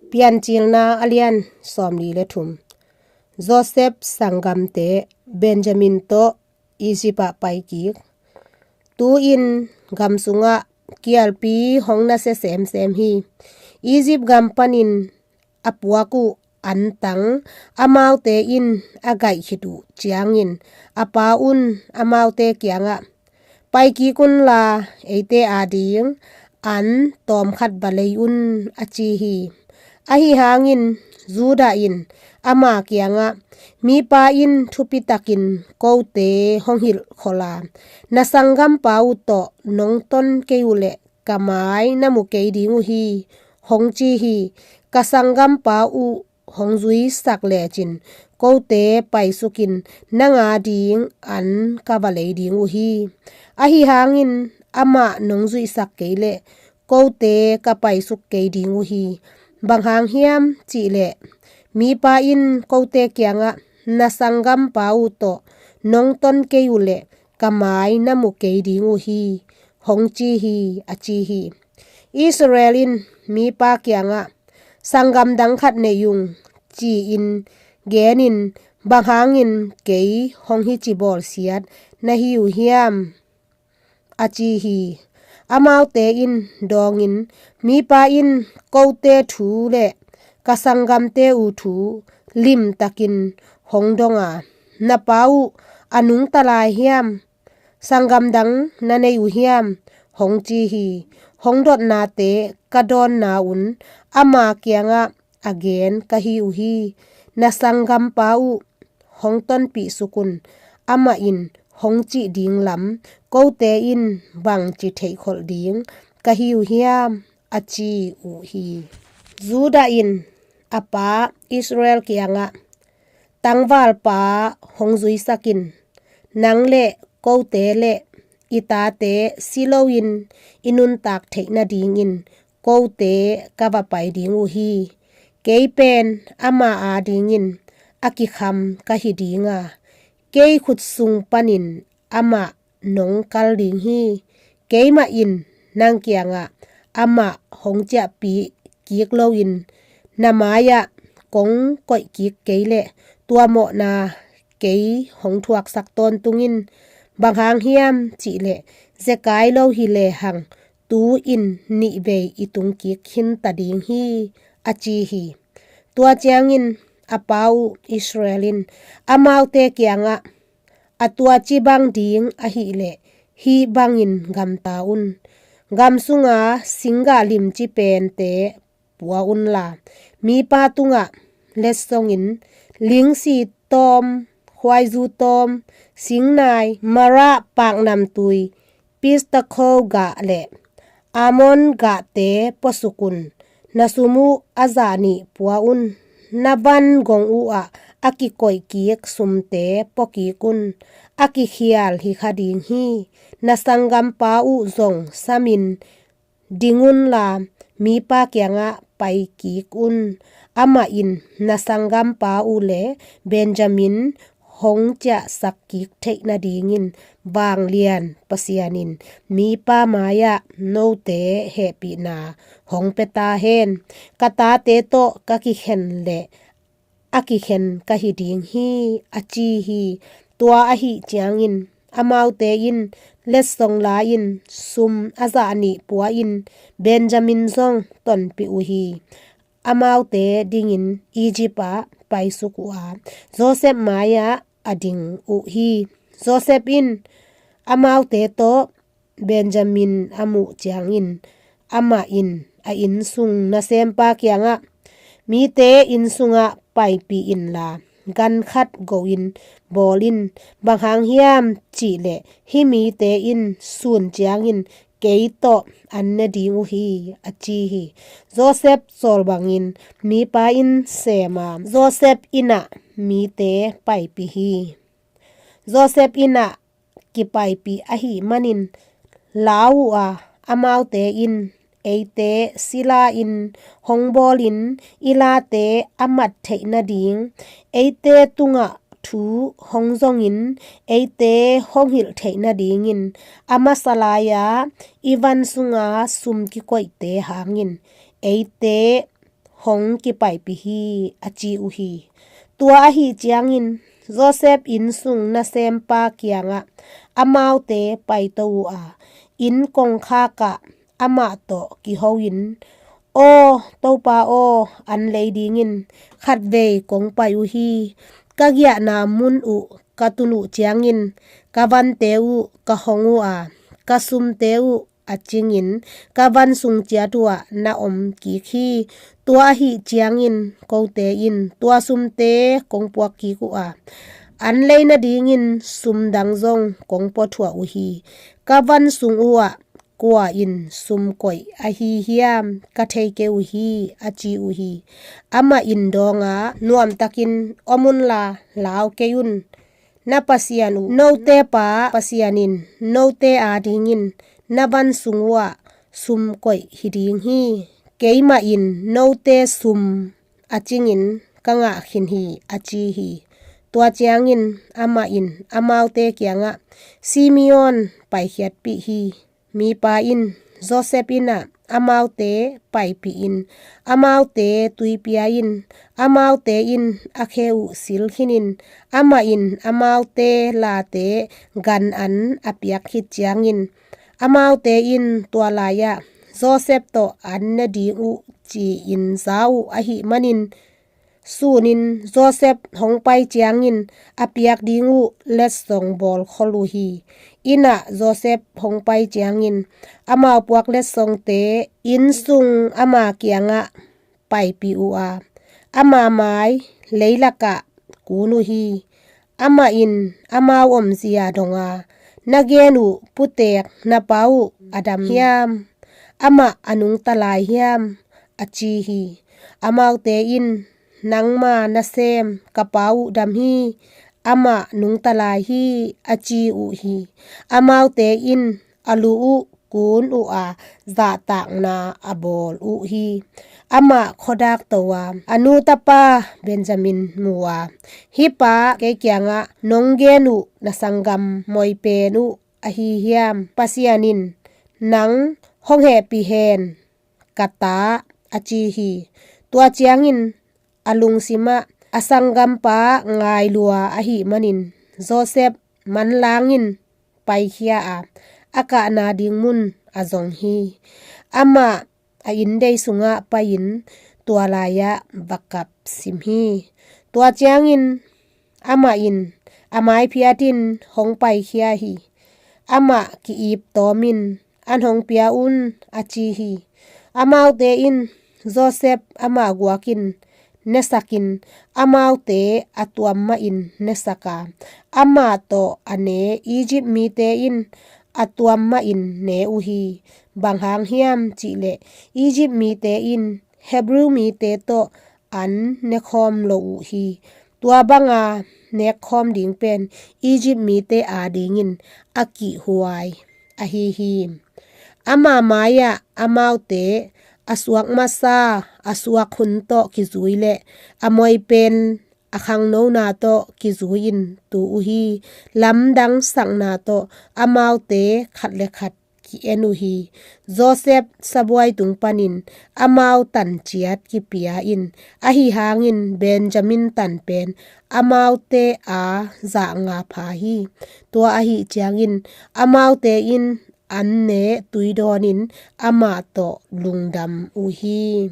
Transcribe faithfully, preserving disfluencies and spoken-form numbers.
Piancilna a lian sawmli le thum. Joseph sanggamte Benjamin tawh Egypt ah paikik. Tu-in gam sungah kialpi hong nasia semsem hi. Egypt gam panin a puak uh antang amaute in a gaih khit uh ciangin a pa un amaute kiangah, "Paikik unla, eite ading an tawmkhat va lei un," a ci hi. Ahi hangin Judah in ama kiangah, "Mipa in thupitakin kote hong hilhkholh a, na sanggampa uh tawh nong ton kei uh leh ka mai na mu kei ding uh hi," hong ci hi. "Ka sanggampa uh hong zuisak lecin kote paisukin nang ading an ka va lei ding uh hi. Ahi hangin amah nong zuihsak kei leh kote ka paisuk kei ding uh hi. Bang hang hiam cihleh mipa in kote kiangah, 'Na sanggampa uh tawh nong ton kei uh leh ka mai na mu kei ding uh hi,' hong ci hi," a ci hi. Israel in mipa kiangah, "Sanggam dang khat nei ung," ci-in genin, "Bang hangin kei hong hici bawlsiat na hi uh hiam?" a ci hi. Amaute in dawngin, "Mipa in kote thu le ka sanggamte uh thu limtakin hong dong a, 'Na pa uh a nungta lai hiam? Sanggam dang na nei uh hiam?' hong ci hi. Hong dotnate ka dawnna un ama kiangah a gen ka hi uh hi. Na sanggampa uh hong tonpih suk un. Amah in hong cih ding lam kote in bangci theihkholh ding ka hi uh hiam?" a ci uh hi. Judah in a pa Israel kiangah, "Tangvalpa hong zuisak in, nang le kote le i tate si loin i nuntak theih nadingin kote ka va pai ding uh hi. Kei pen ama adingin a kikham ka hi ding a, kei khut sung panin amah nong kal ding hi. Keimah in nang kiangah amah hong ciahpih kik loin na mai-ah kong koih kik kei leh tua mawhna kei hong thuaksak tawntung in. Bang hang hiam cihleh zekai lo hi lehang tu-in nihvei i tung kik khinta ding hi," a ci hi. Tua ciangin a pa uh Israel in amaute kiangah, "A tuaci bang ding ahih leh hih bangin gamta un. Gam sunga singgah limci pente pua unla, mipa tungah letsongin lingsi tawm, khuaizu tawm, singnai, marah, paknamtui, pistakho gah le almond gahte puasuk un. Na sum uh a zah nih pua un. Na van gong uh ah a kikoih kik sumte puakik un. A kikhial hi kha ding hi. Na sanggampa uh zong samin ding unla, mipa kiangah pai kik un. Amah in na sanggampa uh le Benjamin hong ciahsak kik theih nadingin vanglian Pasian in mipa mai-ah note hehpihna hong pia ta hen. Ka tate tawh ka kikhen le a kikhen ka hi ding hi," a ci hi. Tua ahih ciangin amaute in letsong la-in sum a zah nih pua-in Benjamin zong tonpih uh hi. Amaute dingin Egypt ah paisuk uh a, Joseph mai-ah a ding uh hi. Joseph in amaute tawh Benjamin a muh ciangin amah in a innsung nasempa kiangah, "Mite innsungah paipih inla, gan khat go-in bawl in. Bang hang hiam cihleh hih mite in sun ciangin kei tawh an ne ding uh hi," a ci hi. Joseph sawl bangin mipa in sem a, Joseph inn ah mite paipih hi. Joseph inn ah kipaipih ahih manin lau uh a, amaute in eite sila-in hong bawlin i late a mat theih nading, eite tungah thu hong zongin eite hong hilh theih nadingin a masa lai-a i van sunga sum kikoihte hangin eite hong kipaipih hi, a ci uh hi. Tua ahih ciangin Josef inn sung nasempa kiangah amaute paito uh a, inn kongkhakah amah tawh kiho-in, "Aw Topa aw, an lei dingin khatvei kong pai uh hi. Ka giahna mun uh ka tun uh ciangin ka vante uh ka hong uh a, ka sumte uh a cingin ka van sung ciat uhah na om kik hi. Tua ahih ciangin kote in tua sumte kong puak kik uh a, an lei nadingin sum dang zong kong puathuah uh hi. Ka van sung uhah kua in sum koih ahi hiam ka thei kei uh hi," a ci uh hi. Amah in dawnga, "Nuamtakin om unla lau kei un. Na Pasian uh, note pa Pasian in note adingin na van sung uhah sum koih hi ding hi. Keimah in note sum a cingin ka ngah khin hi," a ci hi. Tua ciangin amah in amaute kiangah, "Simeon paikhiatpih hi. Mipa in Josef innah amaute paipihin, amaute tuipia in, amaute in a khe uh sil khinin, amah in amaute late gan an a piak khit ciangin, amaute in tua lai-ah Josef tawh an ne ding uh ci-in za uh ahih manin, sunin Josef hong pai ciangin a piak ding uh letsong bawlkhol uh hi. Innah Josef hong pai ciangin amau puak letsongte inn sung ama kiangah paipih uh a, ama mai leilakah kun uh hi. Amah in amau omzia donga, 'Na gen uh putek na pa uh a dam hiam? Amah a nungta lai hiam?' a ci hi. Amaute in, 'Nangma nasem ka pa uh dam hi. Amah nungta lai hi,' a ci uh hi. Amaute in a lu uh kun uh a, zahtakna a bawl uh hi. Amah khuadakto a, a nu tapa Benjamin mu a, 'Hih pa kei kiangah nong gen uh na sanggam moipen uh ahi hiam? Pasian in nang hong hehpih hen, ka ta,' a ci hi. Tua ciangin a lungsimah a sanggampa ngai lua ahih manin Josef manlangin paikhia a, a kahna ding mun a zong hi. Amah a inndei sungah pai-in tua lai-ah va kap sim hi. Tua ciangin amah in a maiphiatin hong paikhia hi. Amah ki-ip tawmin, 'An hong pia un,' a ci hi. Amaute in, 'Josef amah guakin nesakin, amaute a tuam mahin nesak a, amah tawh a ne Egypt mite in a tuam mahin ne uh hi. Bang hang hiam cihleh, Egypt mite in Hebrew mite tawh an nekhawm lo uh hi. Tua banga nekkhawm ding pen Egypt mite adingin a kihhuai ahi hi. Ama mai-ah amaute a suak masa, a suak hun tawh kizui le a moipen a khangnona tawh kizui-in tu uh hi. Lamdang sakna tawh amaute khat le khat ki-en uh hi. Josef sabuai tung panin amau tanciat kipia in, ahi hangin Benjamin tan pen amaute a zah nga pha hi. Tua ahih ciangin amaute in an ne tui dawnin amah tawh lungdam uh hi.